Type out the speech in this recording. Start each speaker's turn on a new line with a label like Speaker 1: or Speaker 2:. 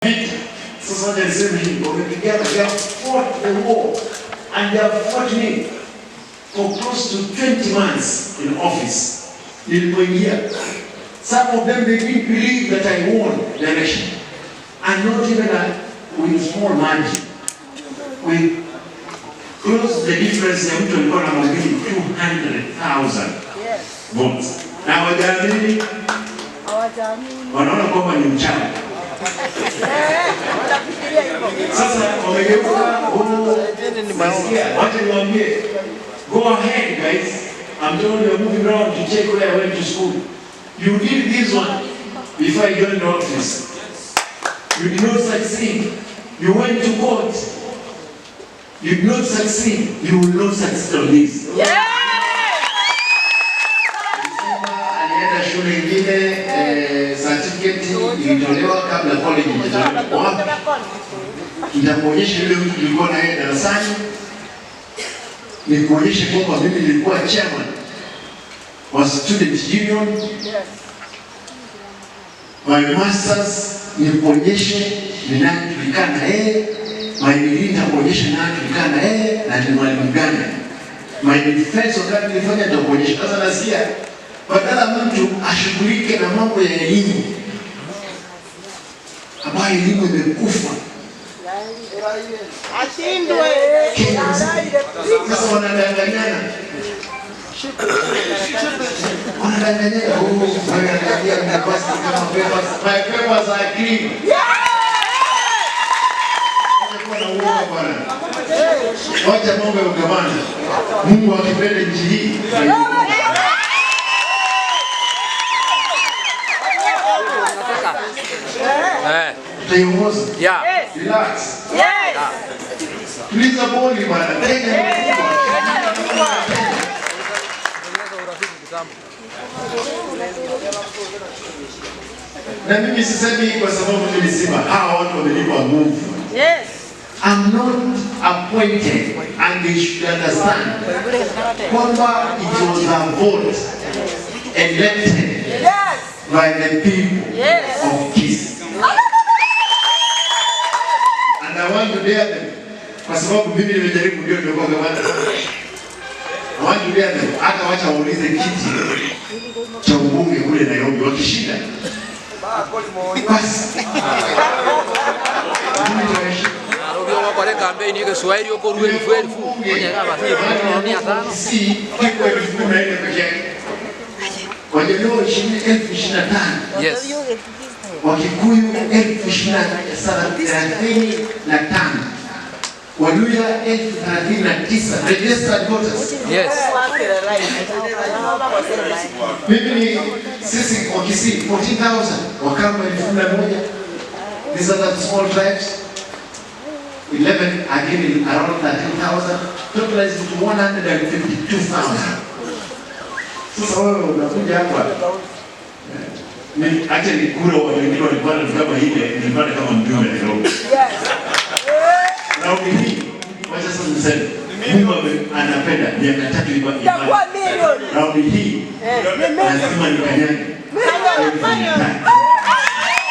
Speaker 1: Vita. Sasa wacha niseme hivi, wamepigana, they have fought the war and they have fought me for close to 20 months in office. Nilipoingia, some of them, they didn't believe that I won the election, and not even with small margin. We closed the difference ya mtu alikuwa na mawili 200,000 votes. Na hawajaamini, wanaona kwamba ni mchawi. Sasa wamegeuka, oh, nasikia, wacha niwaambie, go ahead, guys. I'm told you're moving around to check where I went to school. You did this one before I joined the office. You did not succeed. You went to court. You did not succeed. You will not succeed on this.
Speaker 2: Alienda shule ingine, certificate ilitolewa kabla college ijatolewa. Wapi? Nitakuonyesha yule mtu tulikuwa na yeye darasani, nikuonyeshe kwamba mimi nilikuwa chairman wa student union. My masters nikuonyeshe ni nani tulikaa na yeye. My degree nitakuonyesha nani tulikaa na yeye na ni mwalimu gani. My defense wakati nilifanya nitakuonyesha. Sasa nasikia badala mtu ashughulike na mambo ya elimu ambayo elimu imekufa
Speaker 3: Ashindwe.
Speaker 2: Kenya mzima. Sasa wanadanganyana, wanadanganyana. Oh, wewe angalia university kama papers, my papers are clean. Wacha kuwa na uoga, bwana. Wacha mambo ya ugavana. Mungu akipenda nchi hii tutaiongoza. Tutaiongoza. Relax. Tuliza boli, bwana. Kenya ni kubwa.
Speaker 4: Tengeneza urafiki kitambo.
Speaker 2: Na mimi sisemi hii kwa sababu mimi ni Simba. Hawa watu wamenipa nguvu. I'm not appointed and they should understand kwamba it was a vote elected by the people of Kisii. And I want to dare them, kwa sababu mimi nimejaribu, ndio nimekuwa gavana. I want to dare them, hata wacha waulize kiti cha ubunge kule Nairobi, wakishinda basi mimi nitawaheshimu.
Speaker 4: Nairobi ogokora campaign Kiswahili okorwa elfu elfu onyega abasi 5,500.
Speaker 2: Si kiko 14,000 peke yake, Wajaluo 25,000, Wakikuyu 35,000, Waluhya 39,000 registered voters. Mimi ni sisi wa Kisii 14,000, Wakamba 11,000. These are the small tribes. 11 again around 13,000, totalizing to 152,000. Sasa wewe unakuja hapa ni actually kura watu wengine walipata ni kama ile nilipata kama mjumbe Nairobi. Raundi hii, wacha sasa niseme Mungu anapenda miaka 3
Speaker 3: Itakuwa milioni.
Speaker 2: Raundi hii lazima nikanyage 300,000.